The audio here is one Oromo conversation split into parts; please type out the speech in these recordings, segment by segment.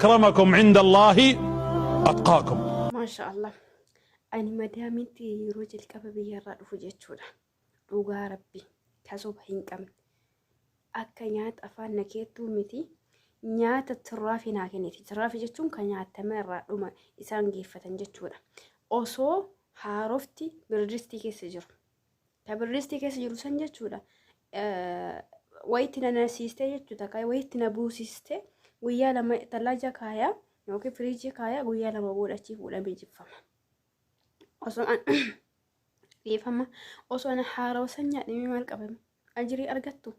أكرمكم عند الله أتقاكم. Maasha Allah. Ani madaamitti yeroo jalqaba biyyarraa dhufu jechuudha. Dhugaa Rabbi kasoba hin qabne. Akka nyaata afaan na keettuu miti, nyaata tirraafi naa kenniti. Tirraafi jechuun kan nyaatame irraa dhuma isaan geeffatan jechuudha. Osoo haarofti birdistii keessa jiru. Ka birdistii keessa jiru san jechuudha. Wayitti na nasiistee jechuudha. Ka wayitti na buusistee guyyaa 2 tallaaja kaayaa yookiin firiijii kaayaa, guyyaa 2 booda achii fuudhamee jiffama. Osoo an dhiifama, osoo ana haarawa san nyaadhee maal qabame? Ajirii argattu.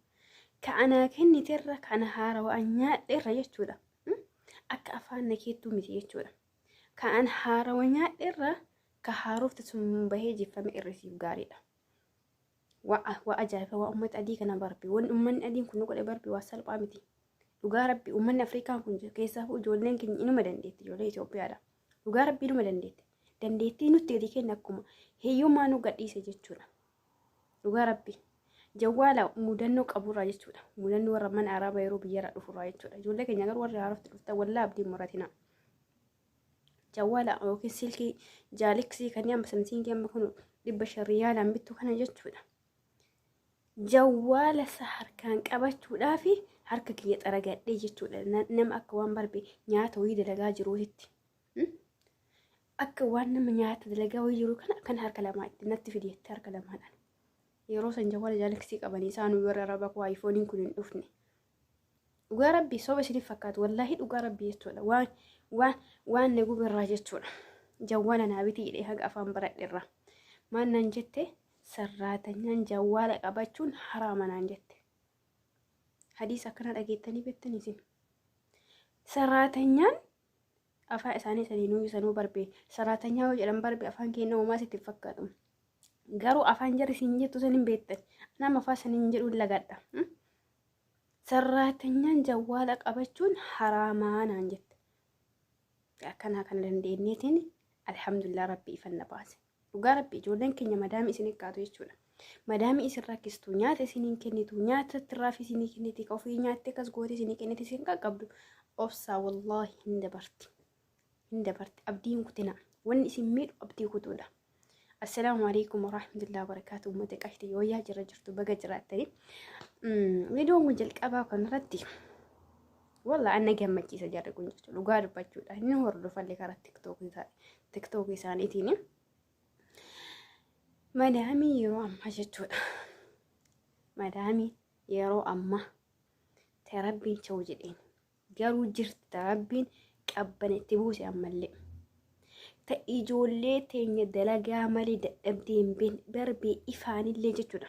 Ka anaa kenniterra ka ana haarawa an nyaadheerra jechuudha. Akka afaan na keettuu miti jechuudha. Ka an haarawa nyaadheerra ka haarofti sun bahee jiffame irrisiif gaariidha. Waa ajaa'iba, waa uummata adii kana barbe. Wanni uummanni adiin kun nu godhe barbe waa salphaa miti. Dhugaa Rabbi, uummanni Afrikaan kun keessaafuu ijoolleen keenya inuma dandeetti, ijoollee Itoophiyaadha. Dhugaa Rabbi, inuma dandeetti. Dandeettii nutti gadi kenna, akkuma hiyyummaa nu gadhiise jechuudha. Dhugaa Rabbi. Jawwaala mudannoo qaburraa jechuudha. Mudannoo warra mana Arabaa yeroo biyyarraa dhufurraa jechuudha. Ijoollee keenya garuu warri haarofti dhuftan wallaa abdiin muratina. Jawwaala yookiin silkii Galaxy kan amma Samsungii amma kun 500 riyaalaan bittu kana jechuudha. Jawwaala isa harkaan qabachuudhaaf harka kiyya xaragadhee jechuudha. Nama akka waan barbe nyaata wayii dalagaa jiruutitti. Akka waan nama nyaata dalagaa wayii jiru kana kan harka lamaa itti natti fideette harka lamaadhaan. Yeroo san jawwaala Galaxy qabanii isaan warra Arabaa koo iPhoneiin kun hin dhufne. Dhugaa Rabbii, soba isiniif fakkaatu, wallaahi dhugaa Rabbii jechuudha. Waan na gubirraa jechuudha. Jawwaala naa bitii jedhee haga afaan baradheerra. Maal naan jette? Sarraatanyaan jawwaala qabachuun haraama naan jette. Hadiisa akkana dhageettanii beektanii isin? Sarraatanyaan afaan isaanii saniinuu sanuu barbe, sarraatanyaa yoo jedhan barbe afaan keenya uumaa sitti hin fakkaatu. Garuu afaan jarri isin jettu san hin beektan. Nama afaan saniin jedhu lagadha. Sarraatanyaan jawwaala qabachuun haraamaa naan jette. Akkanaa kana dandeenyeetiin alhamdulillah, Rabbi ifanna baase. Dhugaa Rabbi, ijoolleen keenya madaamii isin kaatu jechuudha. Madaamii isin rakkistu, nyaata isiniin kennitu, nyaata tirraafii isinii kenniti, ofii nyaattee akkas gootee isinii kenniti isin qaqqabdu. Obsaa, wallaahi hin dabarti. Hin dabarti. Abdii hin kutina. Wanni isin miidhu abdii kutuudha. Assalaamu alaikum warahmatullahi wabarakatuh. Uummata qashti yooyaa jira jirtu, baga jiraattanii. Viidiyoon kun jalqabaa kanarratti walla anna gammachiisa jarri kun jechuudha. Dhugaa dubbachuudha. Inni hordofallee karaa TikTokii isaaniitiin. Madaamii yeroo ammaa jechuudha. Madaamii yeroo ammaa ta Rabbiin cha'u jedheen. Garuu jirti ta Rabbiin qabbana itti buuse ammallee. Ta ijoollee teenya dalagaa malee dadhabdee hin beekne darbee ifaanillee jechuudha.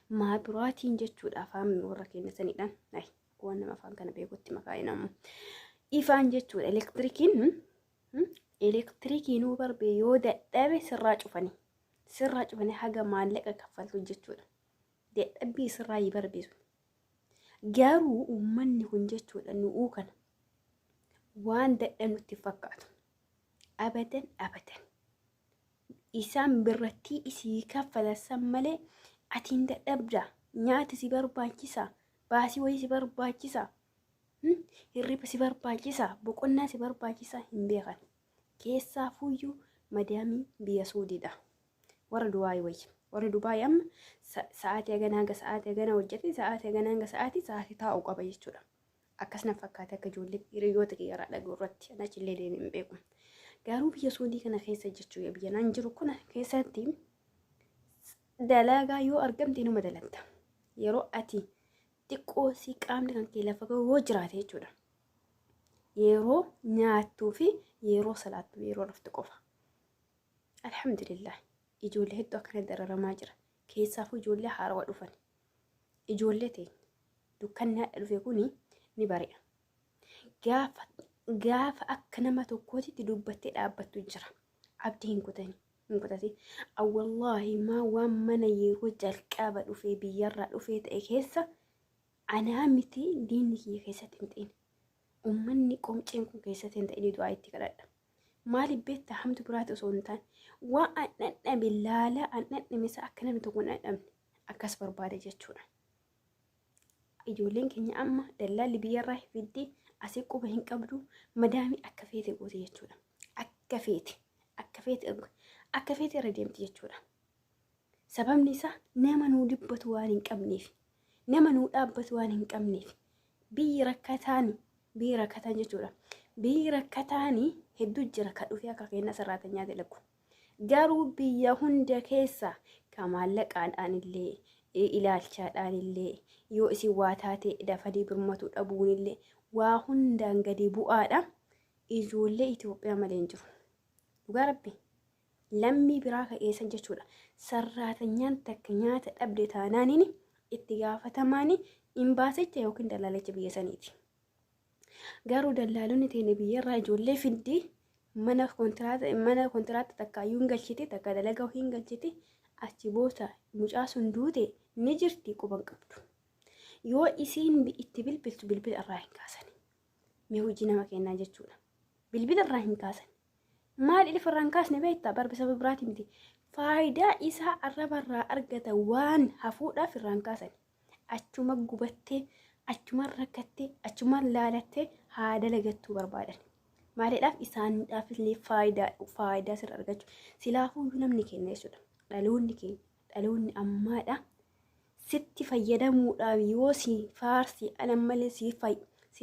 Maa biraatiin jechuudha, afaan warra keenya sanidhaan. Ay, waan nama afaan kana beekutti maqaa hin ammoo. Ifaan jechuudha, elektirikiinuu barbee yoo dadhabe sirraa cufanii. Sirraa cufanii haga maallaqa kaffaltu jechuudha. Dadhabbii sirraa yi barbeessu. Garuu uummanni kun jechuudha nu'uu kana waan dadhabnutti fakkaatu. Abadan abadan. Isaan birrattii isii kaffalan san malee atiin dadhabdaa, nyaata si barbaachisa, baasii wayii si barbaachisa, hirriba si barbaachisa, boqonnaa si barbaachisa hin beekan. Keessaafuyyuu madaamii biyya Suudiidha. Warra Dubaayii wayya. Warri Dubaayii amma sa'aatii haganaa hanga sa'aatii haganaa hojjete, sa'aatii haganaa hanga sa'aatii taa'uu qaba jechuudha. Akkas na fakkaate akka ijoollee hiriyoota kiyyarraa dhaga'u irratti, ana achillee deemee hin beeku. Garuu biyya Suudii kana keessa jechuudha, biyya naan jiru kuna keessatti dalagaa yoo argamte inuma dalagta. Yeroo ati xiqqoo si qaamni kan kee lafa ga'u yoo jiraate jechuudha. Yeroo nyaattuu fi yeroo salaattu, yeroo raftu qofa. Alhamdulillah, ijoollee hedduu akkana dararamaa jira. Keessaafuu ijoollee haarawaa dhufan. Ijoollee teenya dukkanni hadha dhufe kuni ni bari'a. Gaafa gaafa akka nama tokkootitti dubbattee dhaabbattu jira. Abdii hin kutani. Hin kutati. Wallaahi maa waan mana yeroo jalqaba dhufee biyyarraa dhufee ta'e keessa anaa miti diinni kiyya keessatti hin ta'in. Uummanni qomceen kun keessatti hin ta'in du'aa itti kadhadha. Maaliif beektaa? Hamtu biraati osoo hin taane, waan an dhandhame laalaa an dhandhame isa akka namni tokko hin dhandhamne akkas barbaada jechuudha. Ijoolleen keenya amma dallaalli biyyarraa fiddi Asii quba hin qabdu, madaamii akka feete goote jechuudha. Akka feete akka feete akka feete irra deemti jechuudha. Sababni isaa nama nuu dubbatu waan hin qabneef, nama nuu dhaabbatu waan hin qabneef, biyyi rakkataani, biyyi rakkataan jechuudha. Biyyi rakkataani hedduu jira ka dhufee akka keenya sarraatanyaa dalagu. Garuu biyya hunda keessa ka maallaqaadhaan illee, ilaalchaadhaan illee, yoo isin waa taate dafanii birmatu dhabuun illee, waa hundaan gadi bu'aadha. Ijoollee Itoophiyaa malee hin jiru. Dhugaa Rabbi. Lammii biraa ka'eessan jechuudha. Sarraatanyaan takka nyaata dhabde taanaaniin itti gaafatamaani imbaasicha yookiin dallaalicha biyya saniiti. Garuu dallaalonni teenya biyyarraa ijoollee fiddi, mana kontiraata takka iyyuu hin galchite, takka dalagaa hin galchite. Achi booda mucaa sun duute ni jirti quban qabdu. Yoo isiin itti bilbiltu bilbila irraa hin kaasani. Mee hojii nama kennaa jechuudha. Bilbila irraa hin kaasan. Maal ilfa irraa hin kaasne beektaa? Barbi saba biraati miti. Faayidaa isaa arraba irraa argata waan hafuudhaaf irraa hin kaasan. Achuma gubattee, achuma rakkattee, achuma laalattee haa dalagattuu barbaadan. Maaliidhaaf? Isaaniidhaaf illee faayidaa sirra argachuu. Silaafuu namni kenna jechuudha. Dhaloonni keenya, dhaloonni ammaadha. Sitti fayyadamuudhaaf yoo si faarsi ala malee si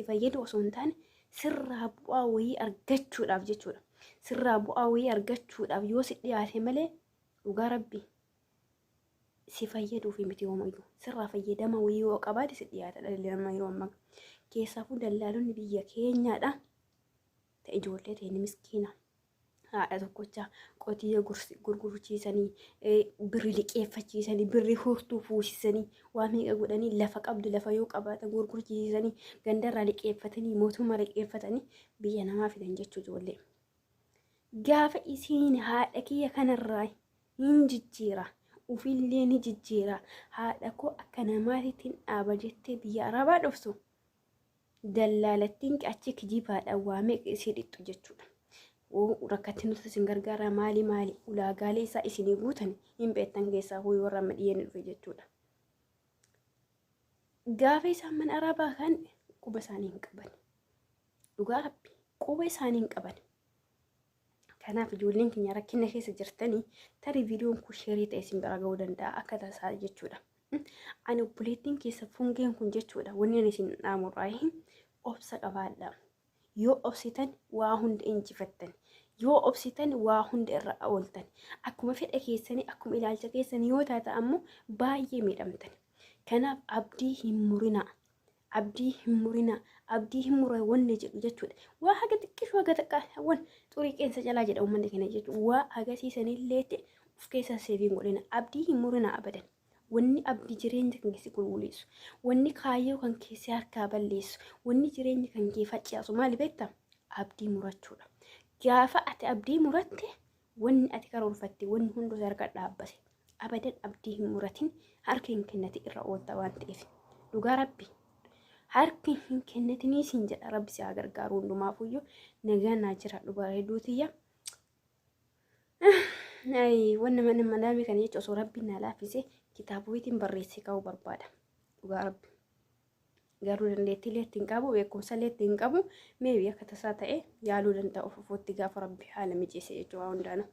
fayyadu osoo hin taane, sirraa bu'aa wayii argachuudhaaf jechuudha. Sirraa bu'aa wayii argachuudhaaf yoo si dhiyaate malee, dhugaa Rabbi si fayyaduuf miti yoomayyuu. Sirraa fayyadama wayii yoo qabaate si dhiyaata dhalli namaa yeroo ammaa. Keessaafuu dallaalonni biyya keenyaadha. Ta ijoollee ta'e miskiina. Haadha tokkocha qotiyyoo gurgurchiisanii, birri liqeeffachiisanii, birri hurtuu fuusisanii, waa meeqa godhanii, lafa qabdu, lafa yoo qabaatan gurgurchiisanii, gandarraa liqeeffatanii, mootummaa liqeeffatanii biyya namaa fidan jechuu ijoollee. Gaafa isiin haadha kiyya kanarraa hin jijjiira, ufillee ni jijjiira, haadha koo akka namaatitti hin dhaaba jettee biyya Arabaa dhuftu, dallaalattiin achi kijibaadhaan waa meeqa isii dhixxu jechuudha. Rakkatti nuti isin gargaara, maali maali, ulaagaalee isaa isinii guutan hin beektan, keessaa hoo warra amma dhiyeenya dhufe jechuudha. Gaafa isaan mana Arabaa kan quba isaanii hin qaban. Dhugaa Rabbi, quba isaanii hin qaban. Kanaaf ijoolleen keenya rakkina keessa jirtanii, tarii viidiyoon kun share ta'e isin bira ga'uu danda'a akka tasaa jechuudha. Ani obboleettiin keessa fungeen kun jechuudha, wanni ani isin dhaamurraa obsa qabaadha. Yoo obsitan waa hunda injifattan. Yoo obsitan waa hunda irra ooltan. Akkuma fedha keessanii, akkuma ilaalcha keessanii yoo taate ammoo baay'ee miidhamtan. Kanaaf abdii hin murinaa. Abdii hin murinaa. Abdii hin muran wanni jedhu jechuudha. Waa haga xiqqishuu, haga xiqqaawwan xurii qeensa jalaa jedha uummanni keenya jechuudha. Waa agarsiisanillee ta'e of keessaa seeviin godhina. Abdii hin murinaa abadan. Wanni abdii jireenya kan keessi qulqulleessu, wanni kaayyoo kan keessi harkaa balleessu, wanni jireenya kan kee facaasu maali beektaa? Abdii murachuudha. Gaafa ati abdii muratte, wanni ati karoorfatte wanni hunduu harka dhaabbate. Abadan abdii hin muratin, harka hin kennati, irra oolta waan ta'eef. Dhugaa Rabbi. Harka hin kennatinii siin jedha. Rabbi si haa gargaaru. Hundumaafuyyuu nagaan naa jira, bareeduu tiyya. Wanna mana madaamii kana jecha osoo Rabbiin naa laaffise kitaaba wayiitiin barreessee kaa'uu barbaada. Dhugaa Rabbi. Garuu dandeettii illee ittiin qabu, beekumsa illee ittiin qabu, maybe akka tasaa ta'e yaaluu danda'a ofuutti gaafa Rabbi haala mijeesse jechuudha hundaanuu.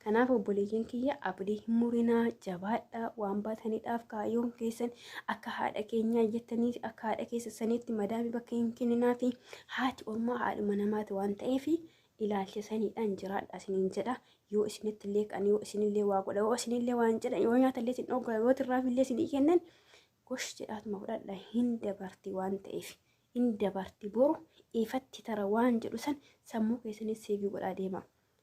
Kanaaf obboleeyyan kiyya, abdii hin murinaa, jabaadhaa, waan baataniidhaaf kaayyoon keessan akka haadha keenyaa jettanii akka haadha keessa saniitti madaamii bakka hin kenninaa fi haati ormaa haadhuma namaati waan ta'eef ilaalcha saniidhaan jiraadha isiniin jedha. Yoo isinitti illee kan yoo isinillee waa godha, yoo isinillee waan jedhan, yoo nyaata illee isin dhoggaa, yoo tirraaf illee isinii kennan, gosh jedhaatuma fudhadha, hin dabarti waan ta'eef, hin dabarti, boru ifatti tara waan jedhu san sammuu keessanis save godhaa deema.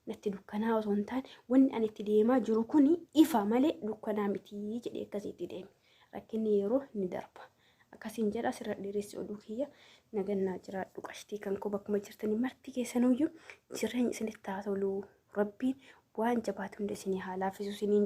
Natti dukkanaa osoo hin taane, wanni ani itti deemaa jiru kuni ifa malee dukkanaa mitii jedhee akkasitti deeme. Rakkinni yeroo ni darba. Akkasiin jedha, sirra dheeressi oduu kiyya, nagannaa jiraadhu qashtii kan koo. Bakkuma jirtanii marti keessanuyyuu jireenya isinitti haa tolu. Rabbiin waan jabaatu hunda isinii haa laaffisu isiniin jedha.